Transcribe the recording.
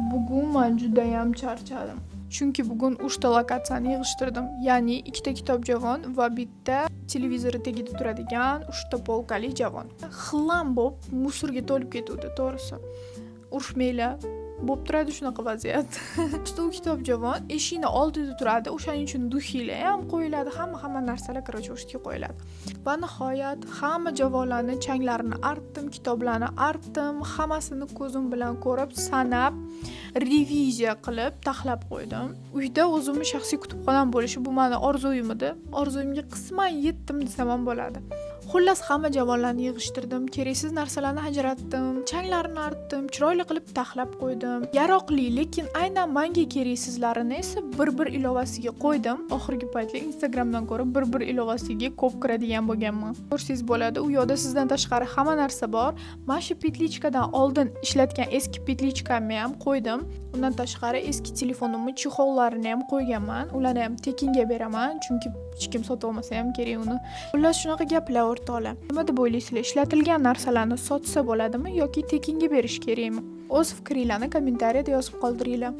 Bugun man judayam charchadim. Chunki bugun 3 ta lokatsiyani yig'ishtirdim. Ya'ni ikkita kitob javon va bitta televizori tagida turadigan 3 ta polkali javon. Хлам bo'lib, мусор ga to'lib ketuvdi, to'g'risi. Urushmanglar. Bo'lib turadi shunaqa vaziyat. Uchta u kitob javon eshikni oldida turadi. O'shaning uchun духи lar ham qo'yiladi, hamma narsalar, короче, o'sha yerga qo'yiladi. Va nihoyat hamma javonlarni changlarini artdim, kitoblarni artdim, hammasini ko'zim bilan ko'rib, sanab, reviziya qilib, taxlab qo'ydim. Uyda o'zimni shaxsiy kutubxonam bo'lishi bu mani orzuyim edi. Orzuyimga qisman yetdim desam ham bo'ladi. Xullas, hamma javonlarni yig'ishtirdim, keraksiz narsalarni ajratdim, changlarini artdim, chiroyli qilib taxlab qo'ydim. Yaroqli, lekin aynan manga keraksizlarini esa bir-bir ilovasiga qo'ydim. Oxirgi paytlar Instagramdan ko'ra bir-bir ilovasiga ko'p kiradigan bo'lganman. Ko'rsangiz bo'ladi, u yoqda sizdan tashqari hamma narsa bor. Mana shu петличка dan oldin ishlatgan eski петличка mni ham qo'ydim. Undan tashqari eski telefonimni чехол larini ham qo'yganman. Ularni ham tekinga beraman, chunki hech kim sotib olmasa ham kerak uni. Xullas, shunaqa gaplar, o'rtoqlar. Nima deb o'ylaysizlar? Ishlatilgan narsalarni sotsa bo'ladimi yoki tekinga berish kerakmi? O'z fikringlarni kommentariyada yozib qoldiringlar.